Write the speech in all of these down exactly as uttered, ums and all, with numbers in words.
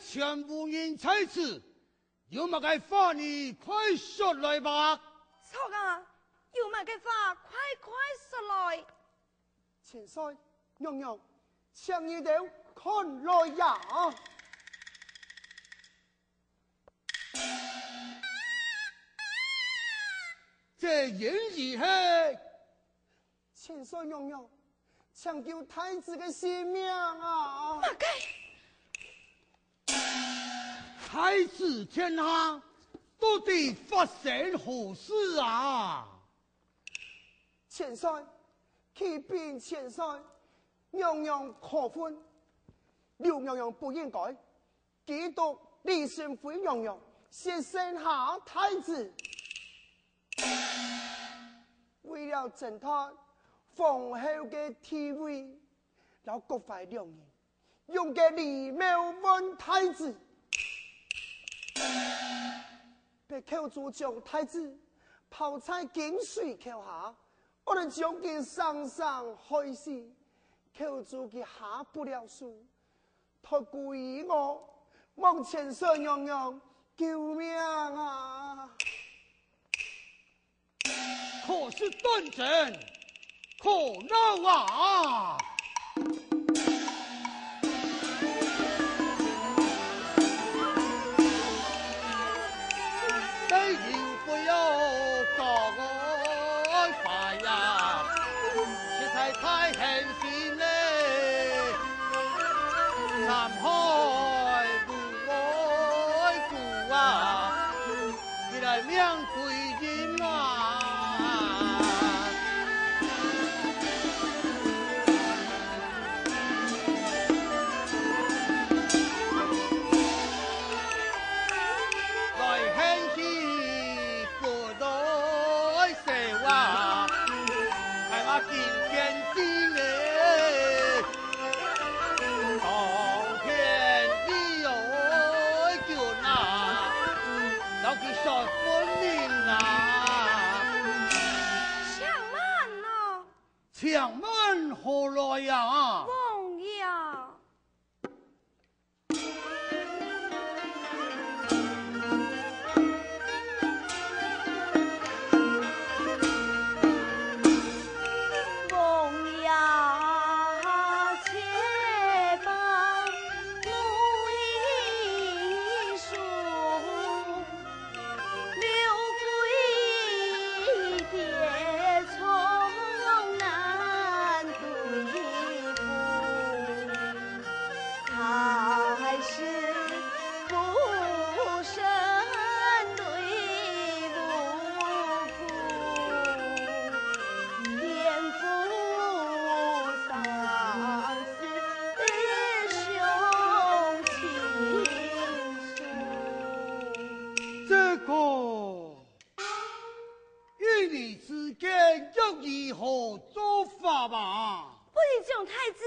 全無人在此，有麼个話你快說來吧。錯啊，有麼个話快快說來。千歲、娘娘，請你兜看來呀！這人如何？ 千歲、娘娘，請救太子个性命啊！麼个？太子殿下，到底發生何事啊？千歲，啟稟千歲，娘娘可恨，劉娘娘不應該， 羈毒李順輝娘娘，先生下太子。為了爭奪皇后个地位，摎郭槐兩人用个禮貌換太子，逼寇珠將太子拋在金水橋下，惡人將佢生生害死，寇珠佢下不了手。 託孤兒我，望千歲娘娘救命啊！可是斷真，可惱啊！被人背後搞个壞呀，實在太狠心嘞！ 三海無外顧啊，佢來命歸陰啊！來喊佢過來！ 笑啊，係嘛今天知咧，當天你愛救啊，摎佢說分明啊！且慢啊！且慢何來呀？王爺！ 王爺且把我一說， 刘贵爹从南归府，还是孤身对吴府，天府丧死兄亲疏。这个 一女之间又如何做法嘛？不如将太子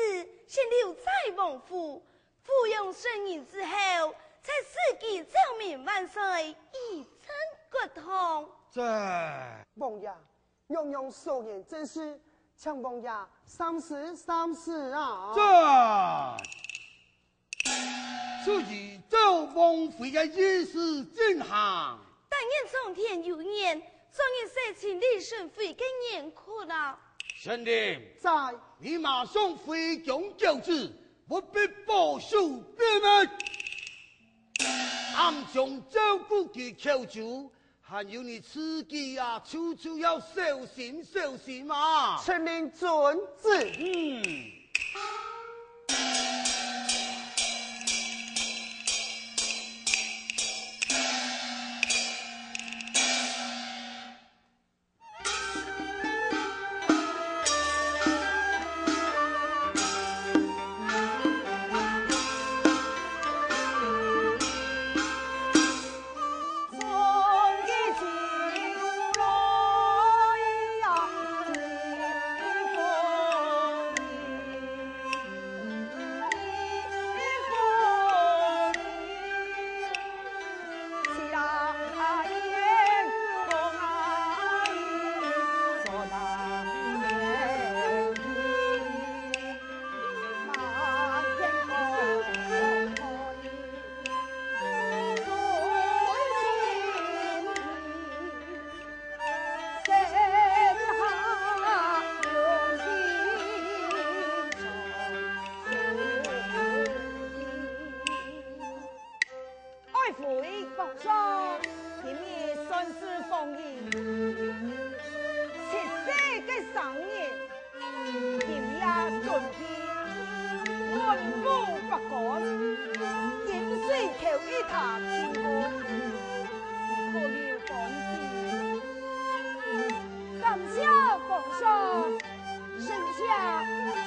先留在王府，抚养成人之後，再赐佢昭明萬歲，以正国统。这……王爷，娘娘所言正是，请王爷三思三思啊！这…… 就依照王妃个意思进行。但愿苍天有眼，早日洗清李顺妃个冤屈啊！宣令，在。你马上回宫教旨，务必保守秘密。暗中照顾佢寇珠， 还有你自己啊，处处要小心小心啊！臣民遵旨。嗯。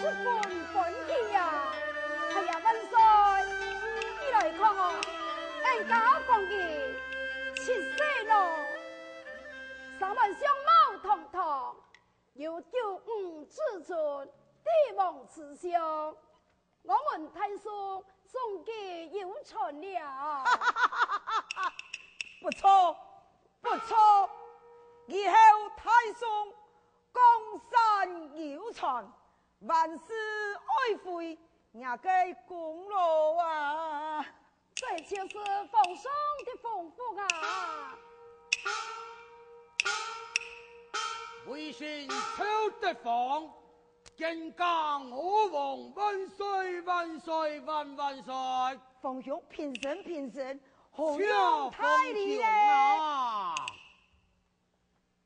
十分歡喜呀！哎呀，萬歲，你來看哦，俺家芳姨七歲咯，生來相貌堂堂，有九五之尊，帝王之相。我們大宋終極有傳了。不錯，不錯，以後大宋江山有傳，萬世愛妃若个功勞啊！這就是皇上的封福啊！微臣赵德芳，见驾吾皇万岁万岁万万岁！皇兄平身平身，皇兄大礼耶！啊！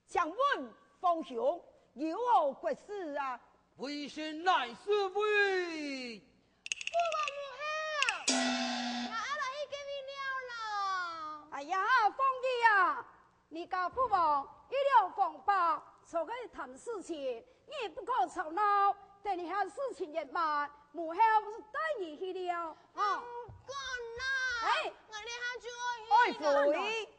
请问皇兄有何国事啊？微臣乃是为……父王母后，我阿来去见你了咯。哎呀，皇帝啊，你家父王一了皇伯，坐个谈事情，你不可吵闹。等一下事情圆满，母后带你去了。哦，滚啦！哎，我这下就要去了。爱妃，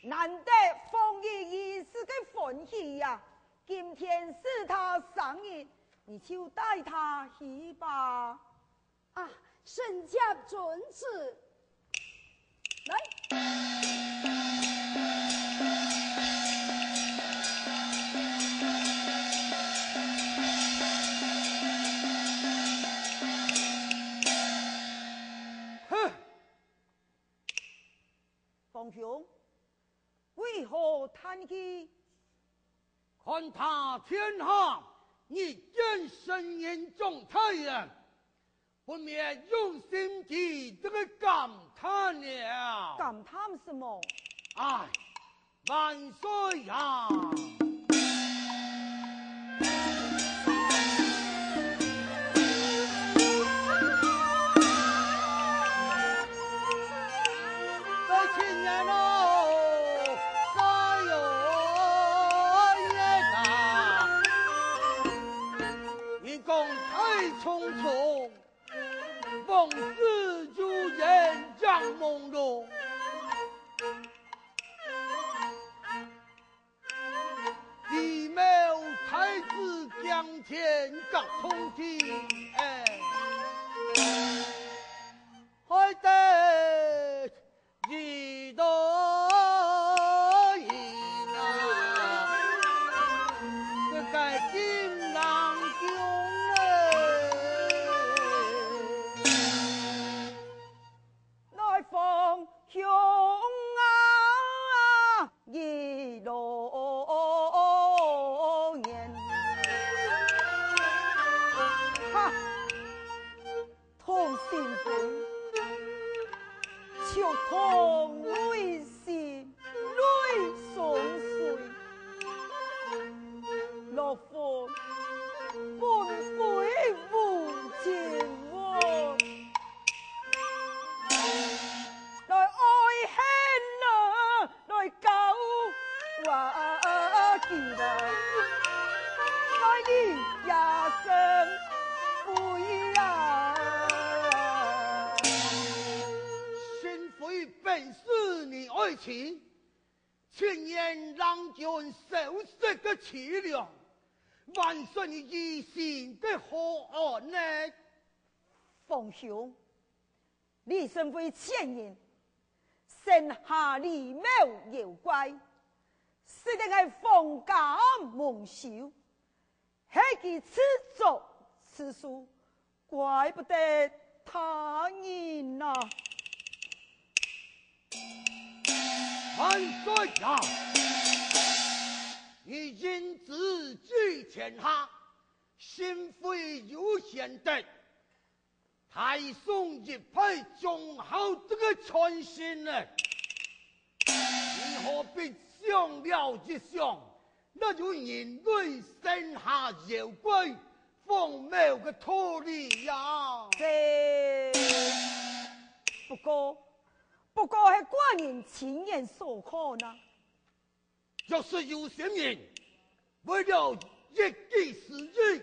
难得皇爷一时个欢喜呀，今天是他生日，你就带他去吧。啊，臣妾遵旨。来。哼！皇兄， 为何叹气？看他天下日见圣人长大呀，不免用心地这个感叹了。感叹什么？哎，万岁呀！ 在千年哦，在永远啊，一讲太匆匆，往事如烟影朦胧。 奇妙太子惊天隔空地，哎，害得一代人啊，这个金郎宫哎。 来，皇兄啊，一路年。哈，同新婚，就同泪心。 泪双垂。落婚本非无情无义，来爱恨啊，来教啊，记得，来你呀，生悲啊。心非本是你爱情， 千年郎君受失个凄凉，还说你一心个好安呢？皇兄，你身为贱人，生下鸝毛妖怪，使得俺皇家蒙羞， 害佢自作自受，怪不得他人呐。万岁呀！你因子治天下，心非有贤德， 大宋一派忠孝这个传承呢，你何必想了一想，那有人类生下妖怪，荒谬个道理呀？这，不过，不过系寡人亲眼所看啊。 若是有心人为了一己私欲，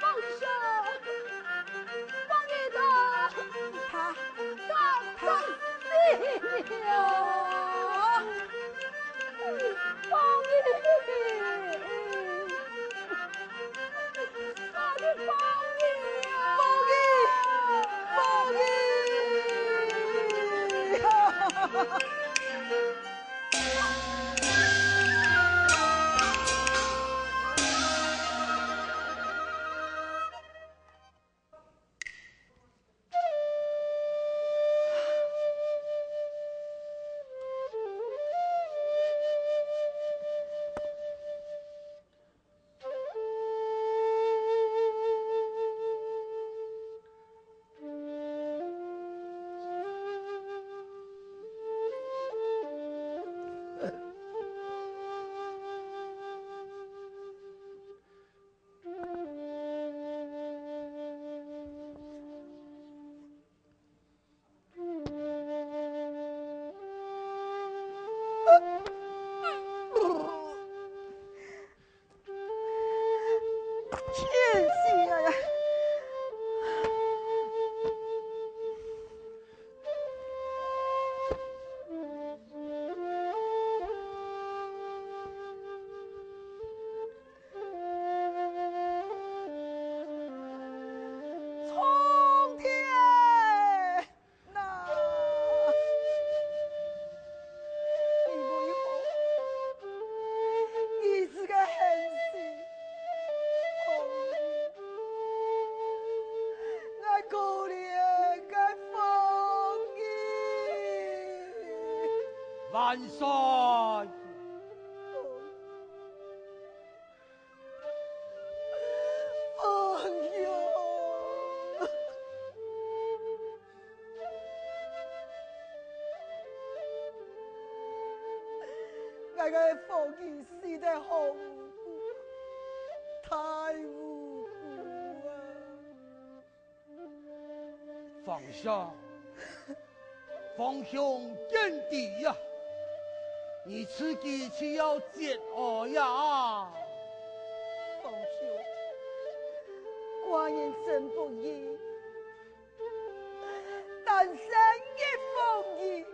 放手，放你的，他，他，他，你呀！放你！放你！放你！放你！天死啊呀！苍天！ 那，你为何如此个狠心？哦，我可怜个凤仪。万岁！ 凤仪，𠊎个凤仪死得好無辜，太無辜啊！ 皇上，皇兄見底呀！你自己就要節哀呀！皇兄，寡人真不義，單生一鳳儀，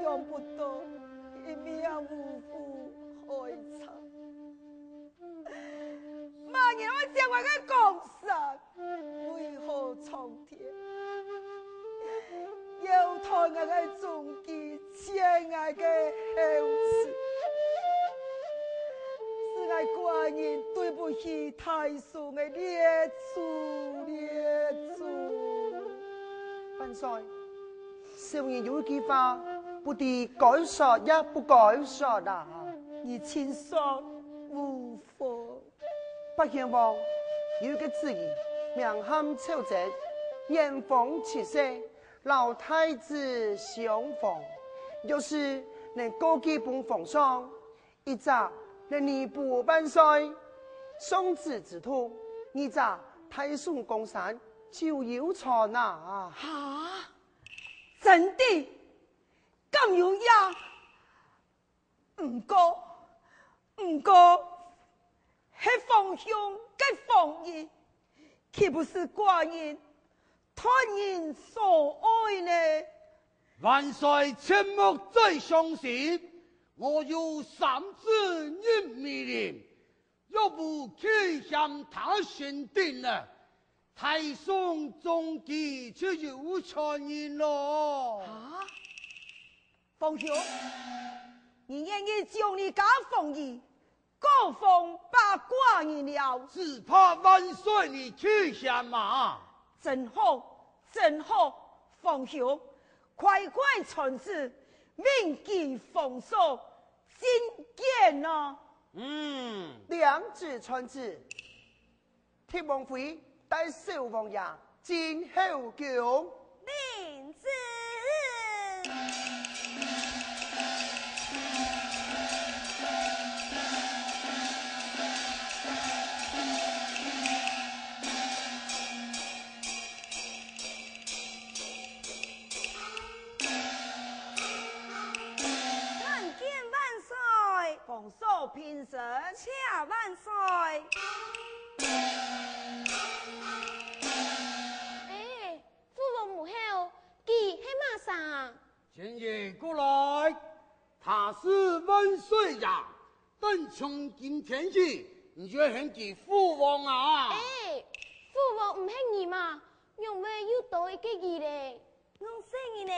想不到一命嗚呼害慘。 麼人愛佔𠊎个江山，為何蒼天要斷𠊎个宗基，切𠊎个後嗣，使𠊎寡人對不起大宋个列祖列宗。萬歲，小人有一句話，不知該說也不該說啊。你請說，無妨。 八賢王有一個子兒，名喊趙禎，年方七歲，摎太子相逢。有時能告寄分皇上，一則能彌補萬歲；喪子之痛，二則大宋江山就有傳啊！哈？真的？敢有影？ 毋過，毋過，係皇兄个鳳儀，豈不是寡人斷人所愛呢？萬歲切莫再傷心，我有三子胤、羋林，若無佢嫌他先定呢，大宋宗基就有傳人咯。啊？ 皇兄，你願意將你家封侯， 告封八卦人了。只怕萬歲你去險啊！真好，真好，皇兄，快快傳旨，命佢封鎖進監啊！嗯，領旨傳旨，替王妃帶小王爺進後宮。領旨。 参見萬歲！封鎖平身。謝萬歲！哎，父王母后，佢係麼儕啊？前人過來，他是萬歲爺，等從今天起，你就喊佢父王啊。哎，父王毋係人嘛，仰會有多一個字咧？ 戇細人呢，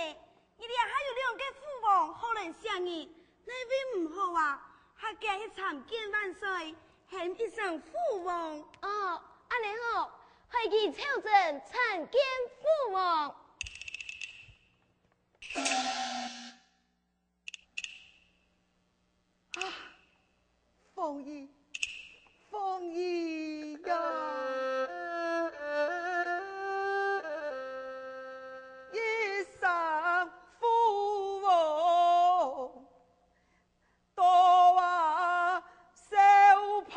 你這下有兩個父王好來惜你，哪位毋好啊？較遽去參見萬歲，喊一聲父王。哦，恁呢好，快去朝廷參見父王。 啊，封侯，封侯呀！一聲父王，到啊，小胖。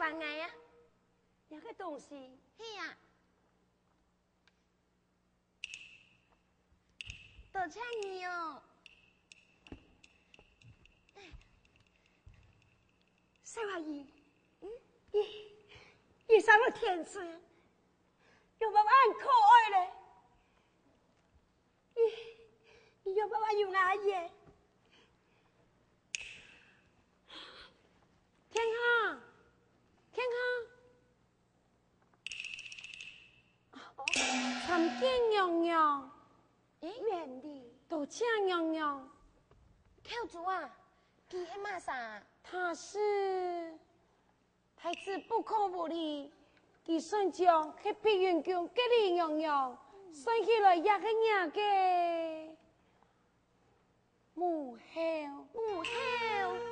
還𠊎啊。這个東西。係啊。多謝你哦。小阿姨，嗯，你，你生了天使，有無恁可愛咧？你，你有無恁有牙耶？天下，天下。 參見娘娘。咦？免禮。多謝娘娘。口珠啊，佢係麼儕啊？她是，太子不可無禮，佢算像係碧雲宮个李娘娘，算起來也係若个母后。母后？